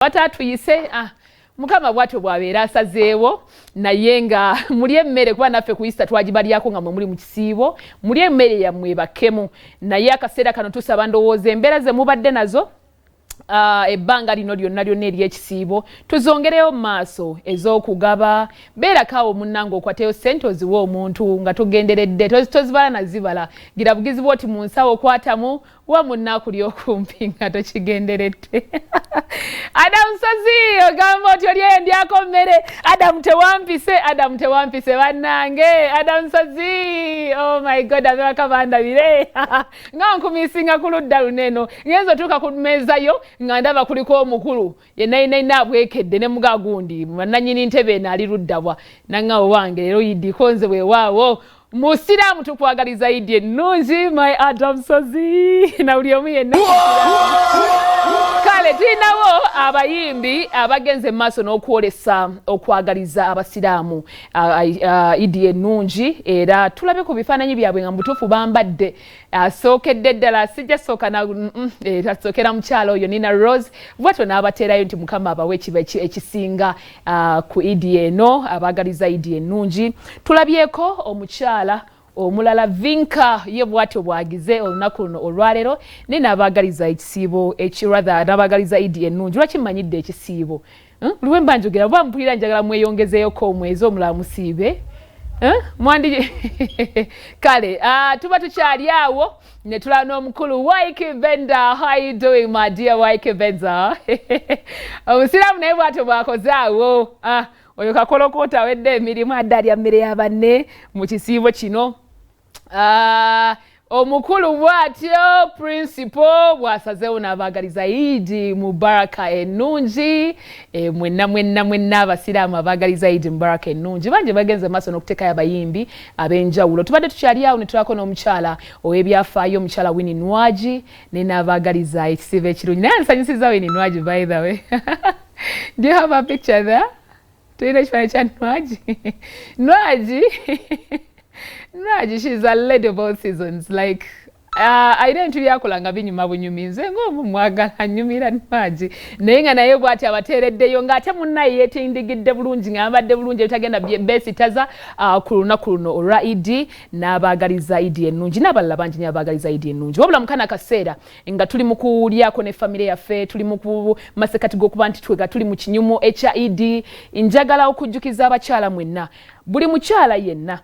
Batatuyise, ah, Mukama bwatyo bw'abeera asazeewo. Naye nga muli emmere, kuba naffe ku Easter twagibalyako nga mwe muli mu kisiibo. Muli emmere yammwe bakkemu. Naye akaseera kano tusaba, ndowooza embeera ze mubadde nazo ebbanga lino lyonna lyonna ery'ekisiibo tuzongereyo mu maaso ez'okugaba. Beerako awo munnange, okwateyo ssente oziwe omuntu nga togenderedde, tozibala nazibala, gira bugizi bwoti mu nsawo, okwatamu wa munnaakuli okumpi nga tokigenderedde. Adamu Sozi, ogamba oti oli endyako mmere. Adamu tewampise, Adamu tewampise bannange. Adamu Sozi, oh my God, abewaka bandabire nga nkumisinga ku ludda luno eno. Ngenza otuuka ku mmeeza yo nga ndaba kuliko omukulu yenayinaina abwekedde ne muga gundi nanyini ntebe eno ali luddabwa nangawo wange. Leero yidiko nze bwewaawo musiraamu, tukwagaliza Idi ennungi, my Adam Sozi na buli omu yenna. Kale tulinawo abayimbi abagenze mu maaso n'okwolesa okwagaliza abasiraamu Idi ennungi, era tulabe ku bifaananyi byabwe nga mubutuufu bambadde. Asookedde ddala sijja sooka tasookera mukyalo oyo Nina Rose, bwatyo n'abateerayo nti Mukama abawe ekiba ekisinga ku Idi eno, abaagaliza Idi ennungi. Tulabyeko omukyala omulala Vinka, ye bwatyo bwagize olunaku luno olwaleero, naye n'abaagaliza ekisiibo rather n'abaagaliza Idi ennungi. Lwaki mmanyidde ekisiibo? Buli mba njogera oba mpulira njagala mweyongezeeyoko omwezi omulala musiibe. Mwandi kale tuba tukyali awo ne tulaba n'omukulu Ykee Benda. How are you doing, my dear Ykee Benda? Omusiraamu naye bwatyo bwakoze awo. Oyo kakolokoota awedde emirimu, adde alya mmere ya banne mu kisiibo kino. Omukulu bw'atyo Principal bw'asazeewo n'abaagaliza Idi Mubaraka ennungi. Mwenna mwenna mwenna abasiraamu abaagaliza Idi Mubaraka ennungi. Bangi bagenze maaso n'okuteekayo abayimbi ab'enjawulo. Tubadde tukyali awo ne tulako n'omukyala ow'ebyafaayo, omukyala Winnie Nwagi, ne n'abaagaliza ekisiibo ekirungi. Naye nsanyusiza Winnie Nwagi. By the way, do you have a picture there? Tulina ekifaananyi kya Nwagi. Nwagi, Nwagi, she's a lady of all seasons. Like, alina ebintu byakola nga binyuma bunyumi. Nze ng'omu mwagala nyumira Nwagi, naye nga naye bw'ati abateereddeyo ng'ate munnaye yeetindigidde bulungi, ng'ambadde bulungi ebitagenda beesitaza ku lunaku luno olwa Idi, n'abaagaliza Idi ennungi, n'abalala bangi nnyo abaagaliza Idi ennungi. Wabula mukana akaseera nga tuli mu kulyako ne famire yaffe, tuli mu masekati g'okuba nti twega tuli mu kinyumo ekya Idi, njagala okujjukiza abakyala mwenna, buli mukyala yenna.